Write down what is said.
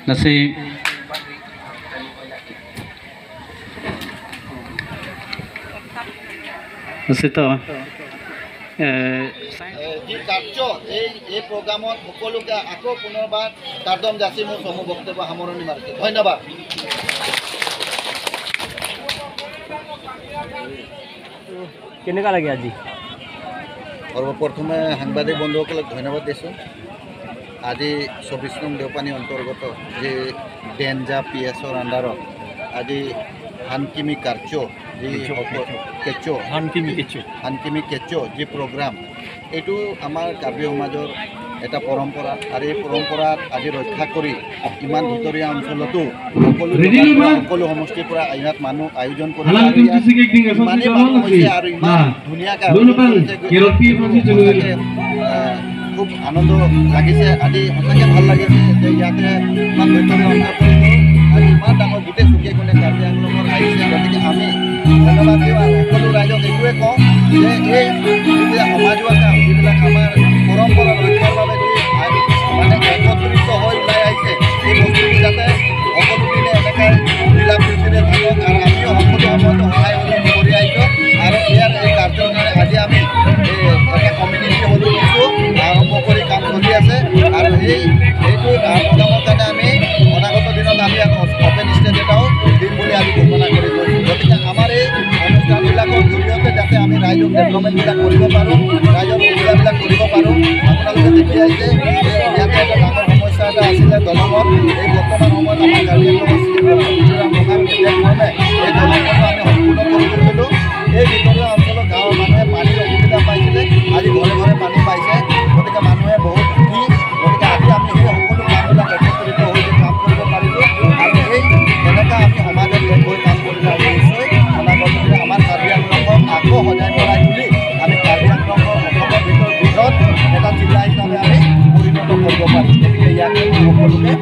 Nasi nasi to যি কাৰ্য এই প্ৰগ্ৰামত সকলোকে আকৌ পুনৰবাৰ কাৰ্দম যাচি মোৰ চমু বক্তব্য সামৰণি মাৰিছে। ধন্যবাদ। কেনেকুৱা লাগে আজি? সৰ্বপ্ৰথমে সাংবাদিক বন্ধুসকলক ধন্যবাদ দিছোঁ। আজি 24 নং দেওপানী অন্তৰ্গত যি ডেঞ্জা পি এছৰ আণ্ডাৰত আজি হানকিমি কাৰ্য যি কেঁচো হানকিমি কেঁচো যি প্ৰগ্ৰাম, এইটো আমাৰ কাৰ্বি সমাজৰ এটা পৰম্পৰা আৰু এই পৰম্পৰাত আজি ৰক্ষা কৰি ইমান ভিতৰীয়া অঞ্চলতো সকলো সকলো সমষ্টিৰ পৰা ইয়াত মানুহ আয়োজন কৰি ইমানেই মানুহ হৈছে আৰু ইমান ধুনীয়াকৈ খুব আনন্দ লাগিছে। আজি সঁচাকৈ ভাল লাগিছে যে ইয়াতে ইমান ভিতৰীয়া অঞ্চল আজি ইমান ডাঙৰ গোটেই চুকে কোণে কাৰ্বি আংলঙৰ আহিছে। গতিকে আমি ধন্যবাদ দিওঁ আৰু সকলো ৰাইজক এইটোৱে কওঁ যে এই যিবিলাক সমাজুৱা কাম, যিবিলাক আমাৰ পৰম্পৰা ৰক্ষাৰ বাবে যি মানে একত্ৰিত হৈ ওলাই আহিছে, এই বস্তুটো যাতে সকলো দিনে এনেকৈ মিলা প্ৰীতিৰে থাকক আৰু আমিও সকলো সময়তে সহায় সহযোগ কৰি আহিছোঁ। আৰু ইয়াৰ এই কাৰ্যৰ কাৰণে আজি আমি এটা কমিউনিটি হলো দিছোঁ, আৰম্ভ কৰি কাম চলি আছে আৰু সেইটো কামৰ কাৰণে আমি অনাগত দিনত আমি অপেন ষ্টেজ এটাও দিম বুলি আজি ঘোষণা কৰি থৈছোঁ। গতিকে আমাৰ এই অনুষ্ঠানবিলাকৰ জৰিয়তে যাতে আমি ৰাইজক ডেভেলপমেণ্টবিলাক কৰিব পাৰোঁ, ৰাইজৰ সুবিধাবিলাক কৰিব পাৰোঁ। আপোনালোকে দেখি আহিছে যে ইয়াতে এটা ডাঙৰ সমস্যা এটা আছিলে দলঙত। এই বৰ্তমান সময়ত আমাৰ কাৰ্বি আংলঙৰ নিৰ্দেশক্ৰমে এই দলংখনো আমি সম্পূৰ্ণ কৰি তুলিলোঁ। এই ভিতৰুৱা অঞ্চলৰ গাঁৱৰ মানুহে পানীৰ অসুবিধা পাইছিলে, আজি ঘৰে ঘৰে পানী পাইছে। গতিকে মানুহে বহুত সুখী। গতিকে আজি আমি সেই সকলো কামবিলাক একত্ৰিত হৈ যে কাম কৰিব পাৰিছোঁ আৰু এই তেনেকুৱা আমি সমাজত এক হৈ কাম কৰিলে আমি নিশ্চয় অনাগত দিনত আমাৰ কাৰ্বি আংলঙক আকৌ সজাই পৰাই তুলি আমি কাৰ্বি আংলঙৰ অসমৰ ভিতৰত বৃহৎ এটা জিলা হিচাপে আমি পৰিণত কৰিব পাৰিম। গতিকে ইয়াকে মই সকলোকে